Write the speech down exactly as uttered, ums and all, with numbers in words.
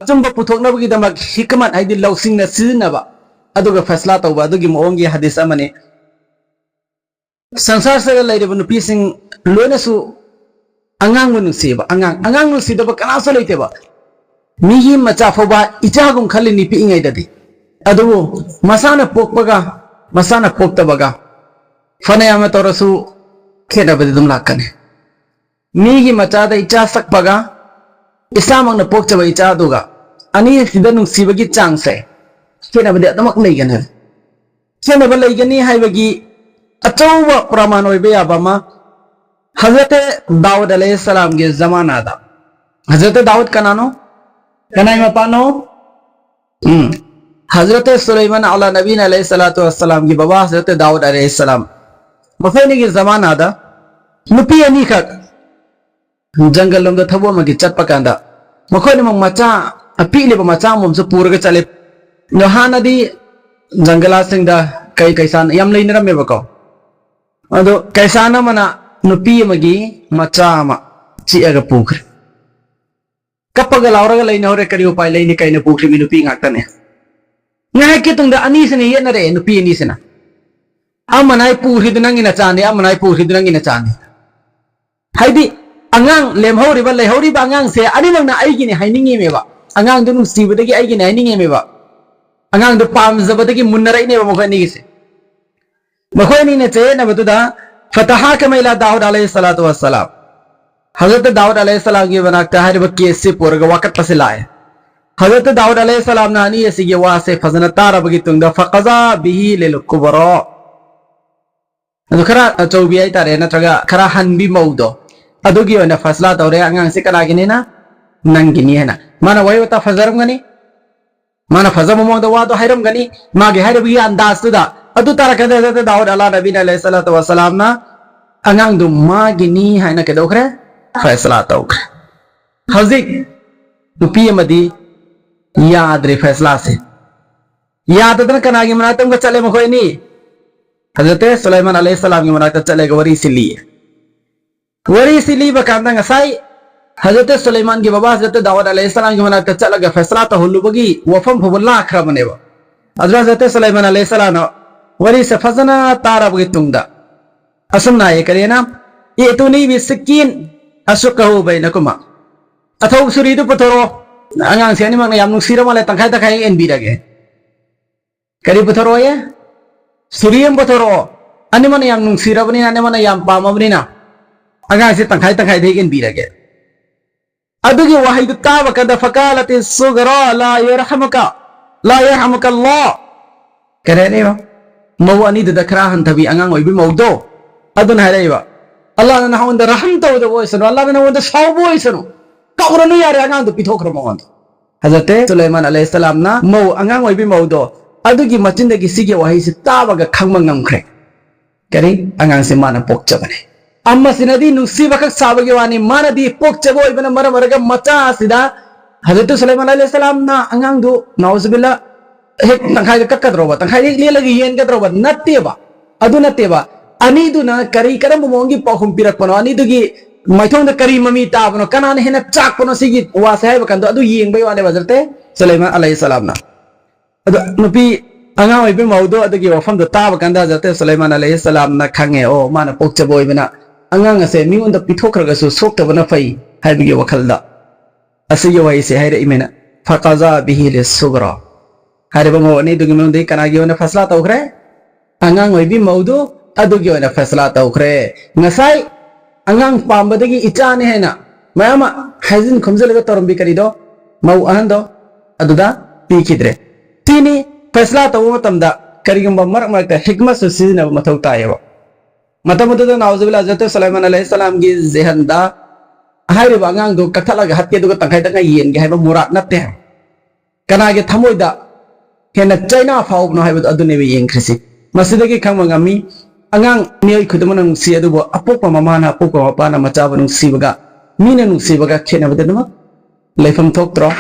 ꯑꯆꯨꯝꯕ ꯄꯨꯊꯣꯛꯅꯕꯒꯤꯗꯃꯛ ꯍꯤꯀꯃꯠ ꯍꯥꯏꯗꯤ ꯂꯧꯁꯤꯡꯅ ꯁꯤꯖꯤꯟꯅꯕ, ꯑꯗꯨꯒ ꯐꯩꯁꯂꯥ ꯇꯧꯕ ꯑꯗꯨꯒꯤ ꯃꯑꯣꯡꯒꯤ ꯍꯗꯤꯁ ꯑꯃꯅꯤ꯫ ꯁꯪꯁꯥꯔꯁꯤꯗ ꯂꯩꯔꯤꯕ ꯅꯨꯄꯤꯁꯤꯡ ꯂꯣꯏꯅꯁꯨ ꯑꯉꯥꯡꯕꯨ ꯅꯨꯡꯁꯤꯌꯦꯕ꯫ ꯑꯉꯥꯡ, ꯑꯉꯥꯡ ꯅꯨꯡꯁꯤꯗꯕ ꯀꯅꯥꯁꯨ ꯂꯩꯇꯦꯕ꯫ ꯃꯤꯒꯤ ꯃꯆꯥ ꯐꯥꯎꯕ ꯏꯆꯥꯒꯨꯝ ꯈꯜꯂꯤꯅꯤ ꯄꯤꯛꯏꯉꯩꯗꯗꯤ꯫ ꯑꯗꯨꯕꯨ ꯃꯁꯥꯅ ꯄꯣꯛꯄꯒ ꯃꯁꯥꯅ ꯄꯣꯛꯇꯕꯒ ꯐꯅꯌꯥꯝꯅ ꯇꯧꯔꯁꯨ ꯈꯦꯠꯅꯕꯗꯤ ꯑꯗꯨꯝ ꯂꯥꯛꯀꯅꯤ꯫ ꯃꯤꯒꯤ ꯃꯆꯥꯗ ꯏꯆꯥ ꯁꯛꯄꯒ ꯏꯁꯥꯃꯛꯅ ꯄꯣꯛꯆꯕ ꯏꯆꯥꯗꯨꯒ ꯑꯅꯤꯁꯤꯗ ꯅꯨꯡꯁꯤꯕꯒꯤ ꯆꯥꯡꯁꯦ ꯈꯦꯠꯅꯕꯗꯤ ꯑꯗꯨꯃꯛ ꯂꯩꯒꯅꯤ꯫ ꯈꯦꯠꯅꯕ ꯂꯩꯒꯅꯤ ꯍꯥꯏꯕꯒꯤ ꯑꯆꯧꯕ ꯄ꯭ꯔꯃꯥꯟ ꯑꯣꯏꯕ ꯌꯥꯕ ꯑꯃ, ꯍꯖꯔꯠ ꯗꯥꯎꯗ ꯑꯂꯩꯍꯤꯁꯁꯂꯥꯝꯒꯤ ꯖꯃꯥꯅꯥꯗ, ꯍꯖꯔꯠ ꯗꯥꯎꯗ ꯀꯅꯥꯅꯣ? ꯀꯅꯥꯏ ꯃꯄꯥꯅꯣ? ꯎꯝ꯫ ꯍꯖꯔꯠ ꯁꯨꯂꯩꯃꯥꯟ ꯑꯂꯥ ꯅꯕꯤꯅ ꯑꯂꯩꯍꯤ ꯁꯂꯥꯇꯨ ꯋꯁꯁꯂꯥꯝꯒꯤ ꯕꯕꯥ ꯍꯖꯔꯠ ꯗꯥꯎꯗ ꯑꯂꯩꯍꯤꯁꯁꯂꯥꯝ, ꯃꯈꯣꯏꯅꯤꯒꯤ ꯖꯃꯥꯅꯥꯗ ꯅꯨꯄꯤ ꯑꯅꯤꯈꯛ ꯖꯪꯒꯜ ꯂꯣꯝꯗ ꯊꯕꯛ ꯑꯃꯒꯤ ꯆꯠꯄ ꯀꯥꯟꯗ, ꯃꯈꯣꯏꯅꯃꯛ ꯃꯆꯥ ꯑꯄꯤꯛꯂꯤꯕ ꯃꯆꯥ ꯑꯃꯃꯝꯁꯨ ꯄꯨꯔꯒ ꯆꯠꯂꯤ꯫ ꯑꯗꯣ ꯍꯥꯟꯅꯗꯤ ꯖꯪꯒꯂꯥꯁꯤꯡꯗ ꯀꯩ ꯀꯩꯁꯥꯟ ꯌꯥꯝ ꯂꯩꯅꯔꯝꯃꯦꯕꯀꯣ꯫ ꯑꯗꯣ ꯀꯩꯁꯥꯟ ꯑꯃꯅ ꯅꯨꯄꯤ ꯑꯃꯒꯤ ꯃꯆꯥ ꯑꯃ ꯆꯤꯛꯑꯒ ꯄꯨꯈ꯭ꯔꯦ꯫ ꯀꯞꯄꯒ ꯂꯥꯎꯔꯒ ꯂꯩꯅꯍꯧꯔꯦ꯫ ꯀꯔꯤ ꯎꯄꯥꯏ ꯂꯩꯅꯤ? ꯀꯩꯅ ꯄꯨꯈ꯭ꯔꯤꯕ ꯅꯨꯄꯤ ꯉꯥꯛꯇꯅꯦ꯫ ꯉꯥꯏꯍꯥꯛꯀꯤ ꯇꯨꯡꯗ ꯑꯅꯤꯁꯤꯅ ꯌꯦꯠꯅꯔꯛꯑꯦ, ꯅꯨꯄꯤ ꯑꯅꯤꯁꯤꯅ꯫ ꯑꯃꯅ ꯑꯩ ꯄꯨꯈ꯭ꯔꯤꯗꯨ ꯅꯪꯒꯤ ꯅꯆꯥꯅꯤ, ꯑꯃꯅ ꯑꯩ ꯄꯨꯈ꯭ꯔꯤꯗꯨ ꯅꯪꯒꯤ ꯅꯆꯥꯅꯤ꯫ ꯍꯥꯏꯗꯤ ꯑꯉꯥꯡ ꯂꯦꯝꯍꯧꯔꯤꯕ, ꯂꯩꯍꯧꯔꯤꯕ ꯑꯉꯥꯡꯁꯦ ꯑꯅꯤꯃꯛꯅ ꯑꯩꯒꯤꯅꯤ ꯍꯥꯏꯅꯤꯡꯉꯤꯃꯦꯕ꯫ ꯑꯉꯥꯡꯗꯨ ꯅꯨꯡꯁꯤꯕꯗꯒꯤ ꯑꯩꯒꯤꯅꯤ ꯍꯥꯏꯅꯤꯡꯉꯤꯃꯦꯕ꯫ ꯑꯉꯥꯡꯗꯨ ꯄꯥꯝꯖꯕꯗꯒꯤ ꯃꯨꯟꯅꯔꯛꯏꯅꯦꯕ ꯃꯈꯣꯏ ꯑꯅꯤꯒꯤꯁꯦ꯫ ꯃꯈꯣꯏ ꯑꯅꯤꯅ ꯆꯌꯦꯠꯅꯕꯗꯨꯗ فتحاكما إلى داود عليه الصلاة والسلام꯫ ꯍꯖꯔꯠ ꯗꯥꯎꯗ ꯑꯂꯩꯍꯤꯁꯁꯂꯥꯝꯒꯤ ꯃꯅꯥꯛꯇ ꯍꯥꯏꯔꯤꯕ ꯀꯦꯁꯁꯤ ꯄꯨꯔꯒ ꯋꯥꯀꯠꯄꯁꯤ ꯂꯥꯛꯑꯦ꯫ ꯍꯖꯔꯠ ꯗꯥꯎꯗ ꯑꯂꯩꯍꯤꯁꯁꯂꯥꯝꯅ ꯑꯅꯤ ꯑꯁꯤꯒꯤ ꯋꯥꯁꯦ ꯐꯖꯅ ꯇꯥꯔꯕꯒꯤ ꯇꯨꯡꯗ فقضى به للكبرى꯫ ꯑꯗꯨ ꯈꯔ ꯑꯆꯧꯕꯤ ꯍꯥꯏꯇꯥꯔꯦ, ꯅꯠꯇ꯭ꯔꯒ ꯈꯔ ꯍꯟꯕꯤ ꯃꯧꯗꯣ, ꯑꯗꯨꯒꯤ ꯑꯣꯏꯅ ꯐꯁꯂꯥ ꯇꯧꯔꯦ, ꯑꯉꯥꯡꯁꯦ ꯀꯅꯥꯒꯤꯅꯤꯅ? ꯅꯪꯒꯤꯅꯤ ꯍꯥꯏꯅ꯫ ꯃꯥꯅ ꯋꯥꯍꯩ ꯋꯥꯇꯥ ꯐꯖꯔꯝꯒꯅꯤ, ꯃꯥꯅ ꯐꯖꯕ ꯃꯑꯣꯡꯗ ꯋꯥꯗꯣ ꯍꯥꯏꯔꯝꯒꯅꯤ, ꯃꯥꯒꯤ ꯍꯥꯏꯔꯤꯕꯒꯤ ꯑꯟꯗꯥꯖꯇꯨꯗ꯫ ꯑꯗꯨ ꯇꯥꯔꯀꯥꯟꯗ ꯍꯖꯔꯠ ꯗꯥꯎꯗ ꯑꯂꯥ ꯅꯕꯤꯅ ꯑꯂꯩꯍꯤ ꯁꯂꯥꯇꯨ ꯋꯁꯁꯂꯥꯝꯅ ꯑꯉꯥꯡꯗꯨ ꯃꯥꯒꯤꯅꯤ ꯍꯥꯏꯅ ꯀꯩꯗꯧꯈ꯭ꯔꯦ? ꯐꯩꯁꯂꯥ ꯇꯧꯈ꯭ꯔꯦ꯫ ꯍꯧꯖꯤꯛ ꯅꯨꯄꯤ ꯑꯃꯗꯤ ꯌꯥꯗ꯭ꯔꯦ ꯐꯩꯁꯂꯥꯁꯦ꯫ ꯌꯥꯗꯗꯅ ꯀꯅꯥꯒꯤ ꯃꯅꯥꯛꯇ ꯑꯃꯨꯛꯀ ꯆꯠꯂꯦ ꯃꯈꯣꯏ ꯑꯅꯤ? ꯍꯖꯔꯠ ꯁꯨꯂꯩꯃꯥꯟ ꯑꯂꯩꯍꯤꯁꯁꯂꯥꯝꯒꯤ ꯃꯅꯥꯛꯇ ꯆꯠꯂꯒ ꯋꯥꯔꯤꯁꯤ ꯂꯤꯌꯦ꯫ ꯋꯥꯔꯤꯁꯤ ꯂꯤꯕ ꯀꯥꯟꯗ ꯉꯁꯥꯏ ꯍꯖꯔꯠ ꯁꯨꯂꯩꯃꯥꯟꯒꯤ ꯕꯕꯥ ꯍꯖꯔꯠ ꯗꯥꯎꯗ ꯑꯂꯩꯍꯤꯁꯁꯂꯥꯝꯒꯤ ꯃꯅꯥꯛꯇ ꯆꯠꯂꯒ ꯐꯩꯁꯂꯥ ꯇꯧꯍꯜꯂꯨꯕꯒꯤ ꯋꯥꯐꯝ ꯐꯥꯎꯕ ꯂꯥꯛꯈ꯭ꯔꯕꯅꯦꯕ꯫ ꯑꯗꯨꯅ ꯍꯖꯔꯠ ꯁꯨꯂꯩꯃꯥꯟ ꯑꯂꯩꯍꯤꯁꯁꯂꯥꯝꯅ ꯋꯥꯔꯤꯁꯦ ꯐꯖꯅ ꯇꯥꯔꯕꯒꯤ ꯇꯨꯡꯗ ꯑꯁꯨꯝꯅ ꯍꯥꯏꯌꯦ, ꯀꯔꯤꯅ, "ائتوني بسكين أشقها بينكما"꯫ ꯑꯊꯧ ꯁꯨꯔꯤꯗꯨ ꯄꯨꯊꯣꯔꯛꯑꯣ꯫ ꯑꯉꯥꯡꯁꯦ ꯑꯅꯤꯃꯛꯅ ꯌꯥꯝ ꯅꯨꯡꯁꯤꯔ ꯃꯥꯜꯂꯦ, ꯇꯪꯈꯥꯏ ꯇꯪꯈꯥꯏ ꯌꯦꯟꯕꯤꯔꯒꯦ꯫ ꯀꯔꯤ ꯄꯨꯊꯣꯔꯛꯑꯣꯌꯦ? ꯁꯨꯔꯤ ꯑꯃ ꯄꯨꯊꯣꯔꯛꯑꯣ꯫ ꯑꯅꯤꯃꯛꯅ ꯌꯥꯝ ꯅꯨꯡꯁꯤꯔꯕꯅꯤꯅ, ꯑꯅꯤꯃꯛꯅ ꯌꯥꯝ ꯄꯥꯝꯃꯕꯅꯤꯅ, ꯑꯉꯥꯡꯁꯦ ꯇꯪꯈꯥꯏ ꯇꯪꯈꯥꯏꯗ ꯍꯦꯛ ꯌꯦꯟꯕꯤꯔꯒꯦ꯫ ꯑꯗꯨꯒꯤ ꯋꯥꯍꯩꯗꯨ ꯇꯥꯕ ꯀꯥꯟꯗ, "فقالت الصغرى لا يرحمك، لا يرحمك الله"꯫ ꯀꯔꯤ ꯍꯥꯏꯔꯛꯏꯕ? ꯃꯧ ꯑꯅꯤꯗꯨꯗ ꯈꯔ ꯍꯟꯊꯕꯤ ꯑꯉꯥꯡ ꯑꯣꯏꯕꯤ ꯃꯧꯗꯣ, ꯑꯗꯨꯅ ꯍꯥꯏꯔꯛꯏꯕ, "ꯑꯜꯂꯥꯍꯅ ꯅꯉꯣꯟꯗ ꯔꯍꯝ ꯇꯧꯗꯕ ꯑꯣꯏꯁꯅꯨ, ꯑꯜꯂꯥꯍꯅ ꯅꯉꯣꯟꯗ ꯁꯥꯎꯕ ꯑꯣꯏꯁꯅꯨ, ꯀꯧꯔꯅꯨ ꯌꯥꯔꯦ, ꯑꯉꯥꯡꯗꯣ ꯄꯤꯊꯣꯛꯈ꯭ꯔꯣ ꯃꯉꯣꯟꯗ"꯫ ꯍꯖꯔꯠ ꯁꯨꯂꯩꯃꯥꯟ ꯑꯂꯩꯍꯤꯁꯁꯂꯥꯝꯅ ꯃꯧ, ꯑꯉꯥꯡ ꯑꯣꯏꯕꯤ ꯃꯧꯗꯣ, ꯑꯗꯨꯒꯤ ꯃꯆꯤꯟꯗꯒꯤ ꯁꯤꯒꯤ ꯋꯥꯍꯩꯁꯤ ꯇꯥꯕꯒ ꯈꯪꯕ ꯉꯝꯈ꯭ꯔꯦ꯫ ꯀꯔꯤ? ꯑꯉꯥꯡꯁꯦ ꯃꯥꯅ ꯄꯣꯛꯆꯕꯅꯦ꯫ ꯑꯃꯁꯤꯅꯗꯤ ꯅꯨꯡꯁꯤꯕ ꯈꯛ ꯁꯥꯕꯒꯤ ꯋꯥꯅꯤ, ꯃꯥꯅꯗꯤ ꯄꯣꯛꯆꯕ ꯑꯣꯏꯕꯅ ꯃꯔꯝ ꯑꯣꯏꯔꯒ ꯃꯆꯥ ꯑꯁꯤꯗ ꯍꯖꯔꯠ ꯁꯨꯂꯩꯃꯥꯟ ꯑꯂꯩꯍꯤꯁꯁꯂꯥꯝꯅ ꯑꯉꯥꯡꯗꯨ, ꯅꯥꯎꯖꯨꯕꯤꯜꯂꯥ, ꯍꯦꯛ ꯇꯪꯈꯥꯏꯗ ꯀꯛꯀꯗ꯭ꯔꯣꯕ, ꯇꯪꯈꯥꯏꯗ ꯍꯦꯛ ꯂꯦꯜꯂꯒ ꯌꯦꯟꯒꯗ꯭ꯔꯣꯕ? ꯅꯠꯇꯦꯕ꯫ ꯑꯗꯨ ꯅꯠꯇꯦꯕ꯫ ꯑꯅꯤꯗꯨꯅ ꯀꯔꯤ, ꯀꯔꯝꯕ ꯃꯑꯣꯡꯒꯤ ꯄꯥꯎꯈꯨꯝ ꯄꯤꯔꯛꯄꯅꯣ, ꯑꯅꯤꯗꯨꯒꯤ ꯃꯥꯏꯊꯣꯡꯗ ꯀꯔꯤ ꯃꯃꯤ ꯇꯥꯕꯅꯣ, ꯀꯅꯥꯅ ꯍꯦꯟꯅ ꯆꯥꯛꯄꯅꯣ, ꯁꯤꯒꯤ ꯋꯥꯁꯦ ꯍꯥꯏꯕ ꯀꯥꯟꯗ ꯑꯗꯨ ꯌꯦꯡꯕꯩ ꯋꯥꯅꯦꯕ ꯍꯖꯔꯠ ꯁꯨꯂꯩꯃꯥꯟ ꯑꯂꯩꯍꯤꯁꯁꯂꯥꯝꯅ꯫ ꯑꯗꯣ ꯅꯨꯄꯤ ꯑꯉꯥꯡ ꯑꯣꯏꯕꯤ ꯃꯧꯗꯣ ꯑꯗꯨꯒꯤ ꯋꯥꯐꯝꯗꯣ ꯇꯥꯕ ꯀꯥꯟꯗ ꯍꯖꯔꯠ ꯁꯨꯂꯩꯃꯥꯟ ꯑꯂꯩꯍꯤꯁꯁꯂꯥꯝꯅ ꯈꯪꯉꯦ, ꯑꯣ, ꯃꯥꯅ ꯄꯣꯛꯆꯕ ꯑꯣꯏꯕꯅ ꯑꯉꯥꯡ ꯑꯁꯦ ꯃꯤꯉꯣꯟꯗ ꯄꯤꯊꯣꯛꯈ꯭ꯔꯒꯁꯨ ꯁꯣꯛꯇꯕꯅ ꯐꯩ ꯍꯥꯏꯕꯒꯤ ꯋꯥꯈꯜꯗ ꯑꯁꯤꯒꯤ ꯋꯥꯍꯩꯁꯦ ꯍꯥꯏꯔꯛꯏꯃꯦꯅ, "فقضى به للصغرى"꯫ ꯍꯥꯏꯔꯤꯕ ꯃꯧ ꯑꯅꯤꯗꯨꯒꯤ ꯃꯅꯨꯡꯗꯒꯤ ꯀꯅꯥꯒꯤ ꯑꯣꯏꯅ ꯐꯁꯂꯥ ꯇꯧꯈ꯭ꯔꯦ? ꯑꯉꯥꯡ ꯑꯣꯏꯕꯤ ꯃꯧꯗꯨ ꯑꯗꯨꯒꯤ ꯑꯣꯏꯅ ꯐꯁꯂꯥ ꯇꯧꯈ꯭ꯔꯦ꯫ ꯉꯁꯥꯏ ꯑꯉꯥꯡ ꯄꯥꯝꯕꯗꯒꯤ ꯏꯆꯥꯅꯤ ꯍꯥꯏꯅ ꯃꯌꯥꯝ ꯑꯃ ꯍꯥꯏꯖꯤꯟ ꯈꯨꯝꯖꯤꯜꯂꯒ ꯇꯧꯔꯝꯕꯤ ꯀꯔꯤꯗꯣ, ꯃꯧ ꯑꯍꯟꯗꯣ, ꯑꯗꯨꯗ ꯄꯤꯈꯤꯗ꯭ꯔꯦ꯫ ꯁꯤꯅꯤ ꯐꯩꯁꯂꯥ ꯇꯧꯕ ꯃꯇꯝꯗ ꯀꯔꯤꯒꯨꯝꯕ ꯃꯔꯛ ꯃꯔꯛꯇ ꯍꯤꯛꯃꯠꯁꯨ ꯁꯤꯖꯤꯟꯅꯕ ꯃꯊꯧ ꯇꯥꯏꯌꯦꯕ꯫ ꯃꯇꯝ ꯑꯗꯨꯗ ꯅꯥꯎꯖꯨꯕꯤꯜꯂꯥ ꯍꯖꯔꯠ ꯁꯨꯂꯩꯃꯥꯟ ꯑꯂꯩꯍꯤꯁꯁꯂꯥꯝꯒꯤ ꯖꯦꯍꯟꯗ ꯍꯥꯏꯔꯤꯕ ꯑꯉꯥꯡꯗꯨ ꯀꯛꯊꯠꯂꯒ ꯍꯠꯀꯦ, ꯑꯗꯨꯒ ꯇꯪꯈꯥꯏ ꯇꯪꯈꯥꯏ ꯌꯦꯟꯒꯦ ꯍꯥꯏꯕ ꯃꯨꯔꯥꯗ ꯅꯠꯇꯦ꯫ ꯀꯅꯥꯒꯤ ꯊꯃꯣꯏꯗ ꯍꯦꯟꯅ ꯆꯩꯅꯥ ꯐꯥꯎꯕꯅꯣ ꯍꯥꯏꯕꯗꯨ ꯑꯗꯨꯅꯦꯕ ꯌꯦꯡꯈ꯭ꯔꯤꯁꯤ꯫ ꯃꯁꯤꯗꯒꯤ ꯈꯪꯕ ꯉꯝꯃꯤ, ꯑꯉꯥꯡ ꯃꯤꯑꯣꯏ ꯈꯨꯗꯤꯡꯃꯛꯅ ꯅꯨꯡꯁꯤ, ꯑꯗꯨꯕꯨ ꯑꯄꯣꯛꯄ ꯃꯃꯥꯅ, ꯑꯄꯣꯛꯄ ꯃꯄꯥꯅ ꯃꯆꯥꯕꯨ ꯅꯨꯡꯁꯤꯕꯒ ꯃꯤꯅ ꯅꯨꯡꯁꯤꯕꯒ ꯈꯦꯠꯅꯕꯗꯤ ꯑꯗꯨꯃꯛ ꯂꯩꯐꯝ ꯊꯣꯛꯇ꯭ꯔꯣ?